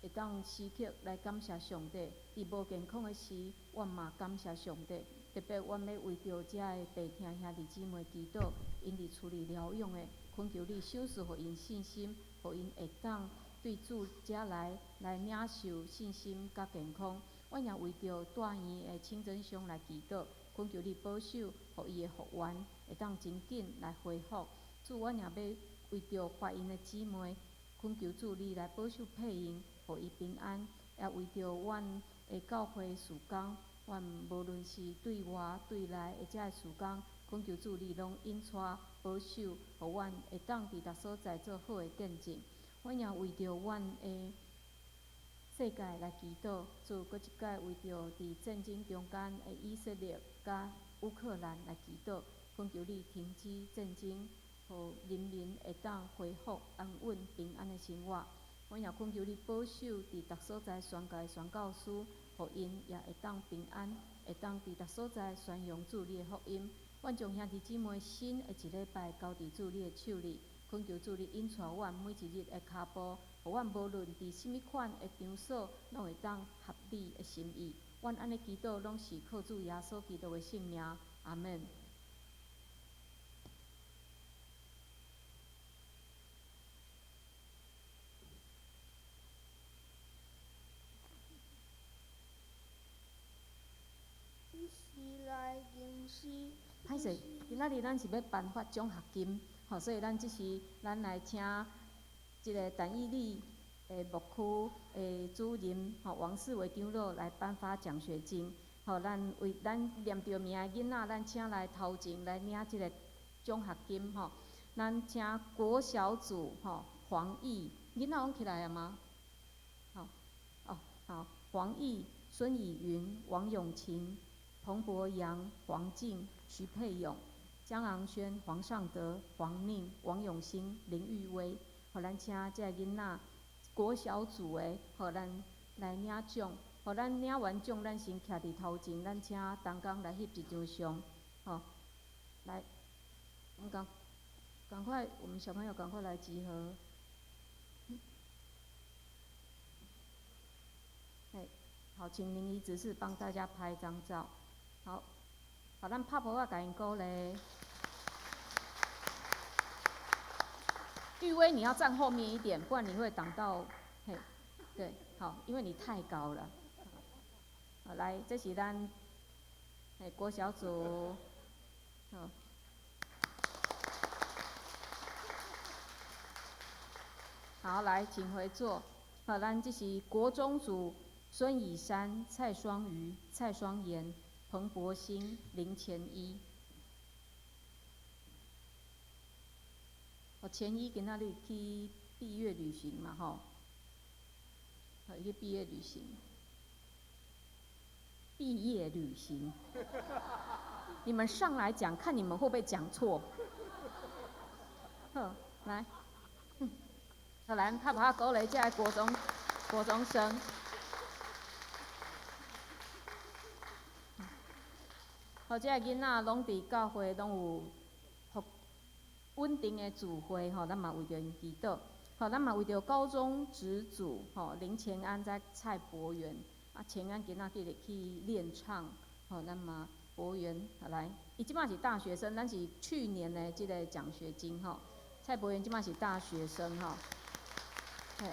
会当时刻来感谢上帝。伫无健康的时，阮嘛感谢上帝。特别阮欲为著遮个病痛兄弟姊妹祈祷，𪜶伫厝里疗养的，恳求你赏赐予𪜶信心，予𪜶会当对主遮来来领受信心佮健康。阮也为著住院的清真兄来祈祷，恳求你保守，予伊的复原会当真紧来恢复。主，阮也欲为著怀孕的姊妹，恳求主你来保守佩莹，予伊平安。也为著阮的教会事工，阮无论是对外对内的遮个事工，恳求主你拢引带保守，予阮会当伫逐所在做好的见证。阮也为著阮的世界来祈祷，主阁一摆为著伫战争中间的以色列佮乌克兰来祈祷，恳求你停止战争，予人民会当恢复安稳平安的生活。阮也恳求你保守伫逐所在宣教的宣教师，予𪜶也会当平安，会当伫逐所在宣扬主你的福音。阮将兄弟姊妹新的一礼拜交伫主你的手里，恳求主你引带阮每一日的跤步，予阮无论伫啥物款的场所，拢会当合你的心意。阮按呢祈祷，拢是靠主耶稣基督的圣名，阿门。彼时来吟诗。歹势，今仔日咱是欲颁发奖学金，吼，所以咱这时咱来请这个但以理的牧区的主任吼王世伟长老来颁发奖学金，吼，咱为咱念著名的囡仔，咱请来头前来领这个奖学金，吼。咱请国小组吼黄毅，囡仔拢起来啊吗？好，哦，好，黄毅、孙以云、王永琴、彭博洋、黄静、徐佩勇、江昂轩、黄尚德、黄宁、王永兴、林玉威，予咱请这个囡仔国小组的，予咱来领奖。予咱领完奖，咱先徛伫头前，咱请同工来翕一张相，吼，来，我们赶，赶快，我们小朋友赶快来集合。哎，好，请林怡执事帮大家拍一张照。好，好，咱拍噗仔，共𪜶鼓励。玉威，你要站后面一点，不然你会挡到。嘿，对，好，因为你太高了。好，来，这是咱，嘿，国小组，好。好，来，请回座。好，咱这是国中组，孙以山、蔡双瑜、蔡双妍、彭博兴、林前一。哦，前一今仔日去毕业旅行嘛，吼。好，去毕业旅行。毕业旅行。你们上来讲，看你们会不会讲错。好，来。好，来，拍拍鼓励这个国中生。好，这个囡仔拢伫教会，拢有服稳定的聚会，吼，咱嘛为著𪜶祈祷。好，咱嘛为著高中职组，吼，林前安在蔡博元，啊，前安今仔日去练唱，吼，咱嘛博元，好来，伊这摆是大学生，咱是去年的这个奖学金，吼，蔡博元这摆是大学生，吼，嘿。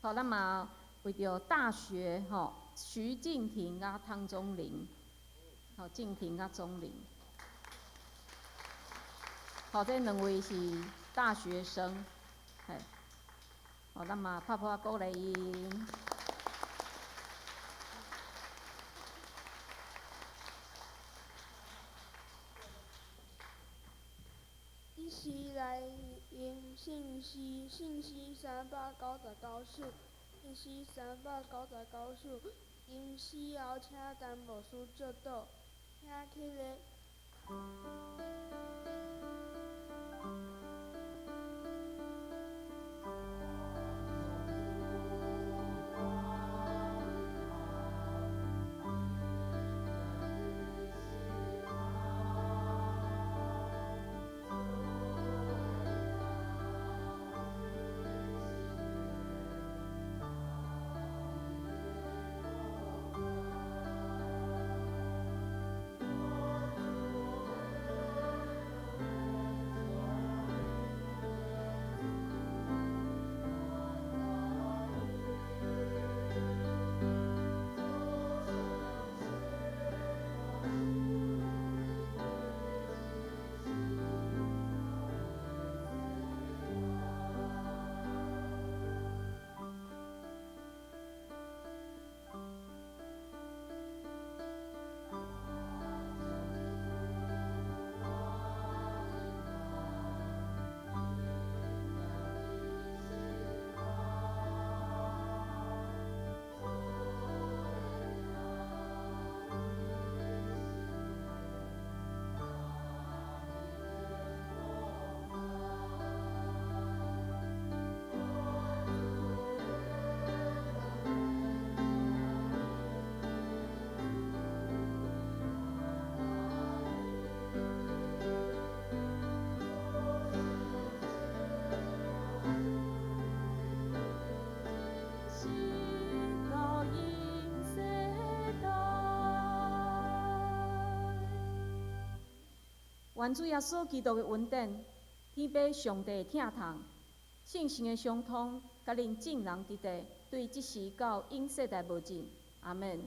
好，咱嘛为著大学吼，徐静婷佮汤宗麟，好，静婷佮宗麟，好，这两位是大学生，嘿，好，咱嘛拍噗仔鼓励𪜶。彼时来吟圣诗，圣诗399首，圣诗399首。吟诗后，请陈牧师祝祷，请起立。主願主耶穌基督的恩典，天父上帝的疼痛，聖神的相通，佮恁眾人佇佇，對這時到永世代無盡。阿們。